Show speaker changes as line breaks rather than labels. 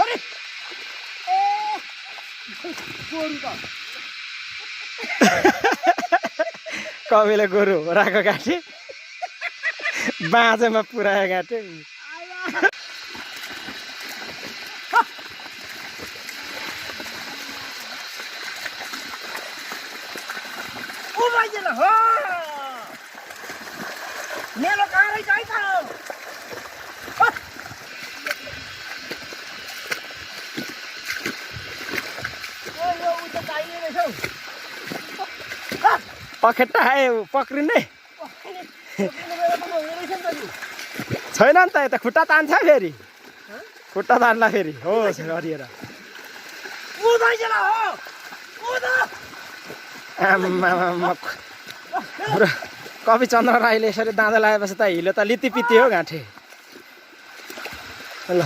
अरे ए गोरु त
कविले गोरु राको गाँठे बाँझोमा पुऱ्यायो गाँठे
ओ भाइजन हो मेलो कहाँ रहेछ है त
पखेटा आयो पक्रिने छैन नि त यता खुट्टा तान्छ फेरि खुट्टा तान्ला फेरि हो हरिएर आम्मामा कवि चन्द्र राईले यसरी दाँजो लगाएपछि त हिलो त लितिपिती हो गाँठे ल